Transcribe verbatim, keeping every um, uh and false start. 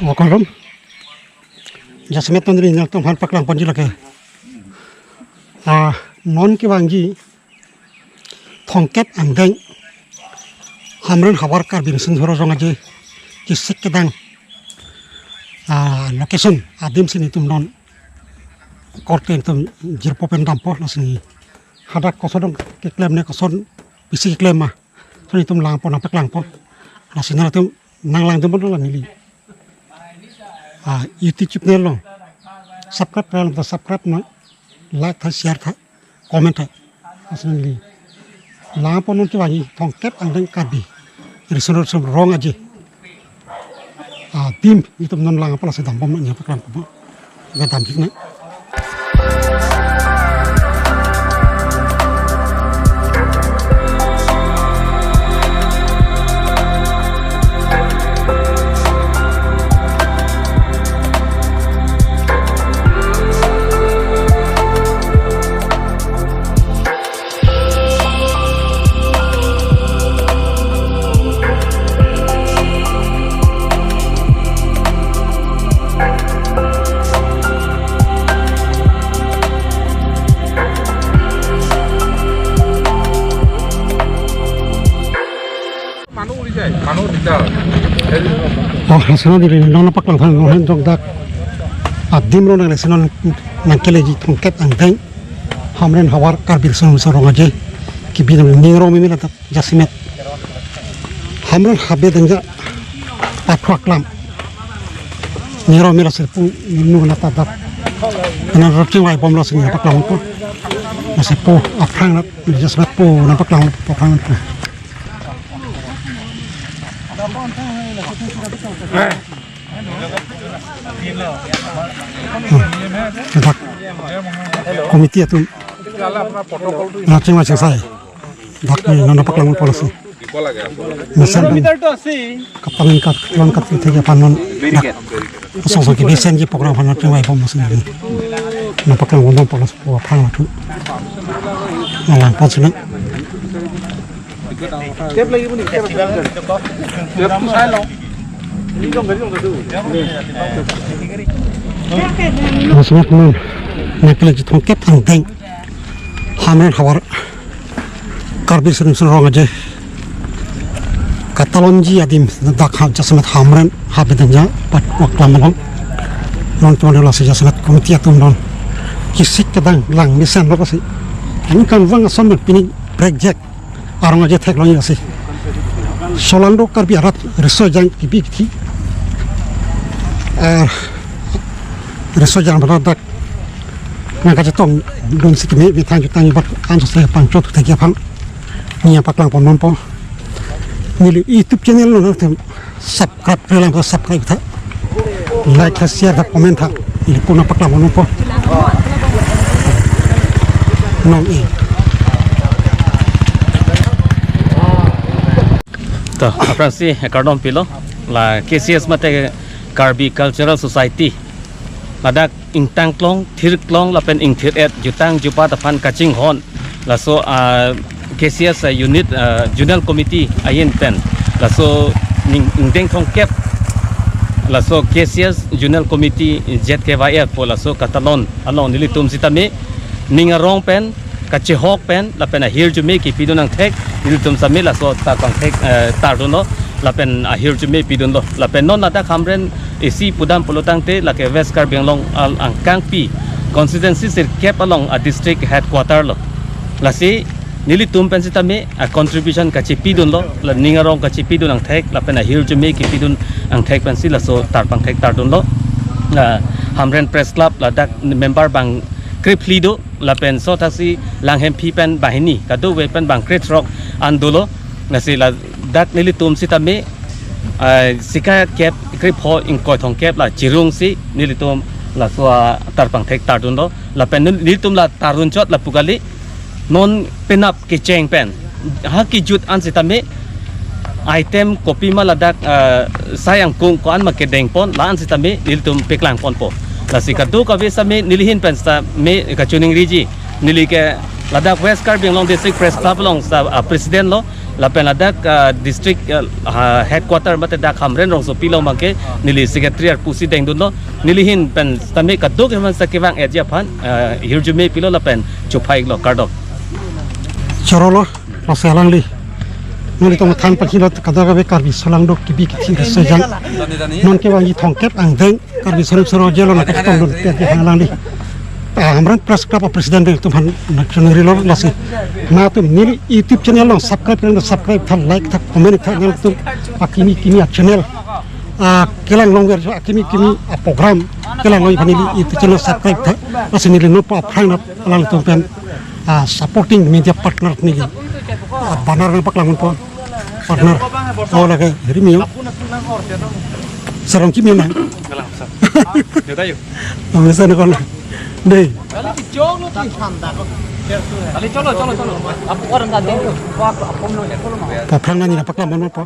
Welcome. Jasemet non ri nangtum aphan paklang ponji lake. Ah, non kevangji thomkep angdeng Hamren havar Karbi Riso Nimso Rong Aje kesik kedang, ah, location adim si netum non korte netum jirpo pen dampo, lasi hadak koson keklem ne koson pisi keklem ma, so netum langpo, nangpaklangpo. Lasi nangtum nanglangdun pon la neli, ah, YouTube channel along subscribe, subscribe non, like tha, share tha, comment tha. Lasi neli langpo non kevangji thomkep angdeng Karbi Riso Nimso Rong Aje adim netum non langpo, lasi dambom nangpaklangpo. Kedam jik na. Manu uri jai, manu dita. Oh, hasil diri nangpaklangtha, non jok dak adim ro nang lesi non nangkeleji thomkep angdeng Hamren havar Karbi Riso Nimso Rong Aje kebi nang ning arong mimi la dak jasemet Hamren habe dengja pathua klam. Ning arong mimi lasi pu nu nata dak. Nang rot chingvai bom lasi nangpaklangpo. Lasi pu aphrang nat jasemet pu nangpaklang pu aphrang nat. Dak committee atum nangchingvai chingsai. Dak ne non nangpaklangpo lasi. Mesen kapangin kat, long kat thek aphan non dak asong asong kebisenji program aphan nangchingvai bom lasi. Nangpaklang bom po lasi pu aphrang atum. Nanglang pon sinang. Jasemet non nangkeleji thomkep angdeng Hamren havar Karbi Riso Nimso Rong Aje katalonji adim dak ha jasemet Hamren habe dengja pathua klam along. Non tuan lasi jasemet committee atum non kesik kedang lang mesen lo lasi. Aningkanvang ason pini break jack arong aje theklong lasi. Solando Karbi arat riso ejang kebi kithi. Eh, riso ejang pen dak nangkachetongdun si keme methang jutang bat an sose pangchot thek aphan nangpaklang pon non po. Neli YouTube channel lo nangtum subscribe, relang ko subscribe tha. Like tha, share tha, comment tha. Ili pu nangpaklang pon non po. Nong i. To, aphrangsi kardom pilo. La K C S mate Karbi Cultural Society, ladak ingtangklong, thirklong lapen ingthir-et jutang jubat aphan kachinghon. Laso, ah, K C S, ah, unit, ah, Zonal Committee ahin pen laso ning ingdeng thomkep laso K C S Zonal Committee Z K Y F pu laso katalon along nelitum sitame ning arong pen kachehok pen lapen ahirjume kepidun angthek nelitum sitame laso tarpangthek, eh, tardunlo lapen ahirjume pidunlo. Lapen non ladak Hamren isi pudam pulotangte lake West Karbi Anglong al angkangpi constituency sirkep along a district headquarter lo. Lasi nelitum pen sitame a contribution kachepidunlo, la ning arong kachepidun angthek lapen ahirjume kepidun angthek pensi laso tarpangthek tardunlo. Ah, Hamren Press Club ladak member bang krephli do, lapen sothaksi Langhemphi pen banghini, kadokave pen bang krethrok an dolo. Lasi ladak nelitum sitame, ah, sika kep krepho ingkoi thomkep la chirungsi nelitum laso, ah, tarpangthek tardunlo. Lapen nel-, nelitum la tardun chot lapu kali, non penap kecheng pen ha kejut an sitame item kopima ladak, ah, sai angkung ko-an ma kedeng pon la-an sitame nelitum paklang ponpo. Lasi kadokave sitame nelihin pen sitame kachiningriji, neli ke ladak West Karbi Anglong District Press Club along sa, ah, president lo, Lapen ladak, ah, district, ah, ha-, headquarter mate dak Hamren rongsopi along abangke neli secretary arpu si dengdunlo. Neli ahin pen sitame kadokave aphan sa kevang-etji aphan, ah, hirjume pilo lapen chophai-iklo, kardom. Choro lo, lasi alangli. Nelitum than pachilo kadokave Karbi aso lang do, kebi kethe kachejang. Non kevangji thomkep angdeng Karbi Sonam Soro Jelo na kachitong dun pet ke hang alangli. Ah, Hamren Press Club a-president pen itum aphan nangchingrilo lasi. Nangtum neli YouTube channel along subscribe, subscribe tha, like tha, comment tha, nangtum akimi kimi a-channel, ah, kelang longver akimi kimi a-program kelang longji aphan neli YouTube channel subscribe tha. Lasi neli non aphrang nat alangtum pen, ah, supporting media partner neli, ah, banner nangpaklang ponpo. Partner. Oh, lake, Rimi yo. Sarong kimi na. Kalang, sir. Yo, tayo. Ang sa na kon. Dei. Kali, cholo, cholo, cholo. Apo orang ka dei. Aphrang nani nangpaklang ponpo.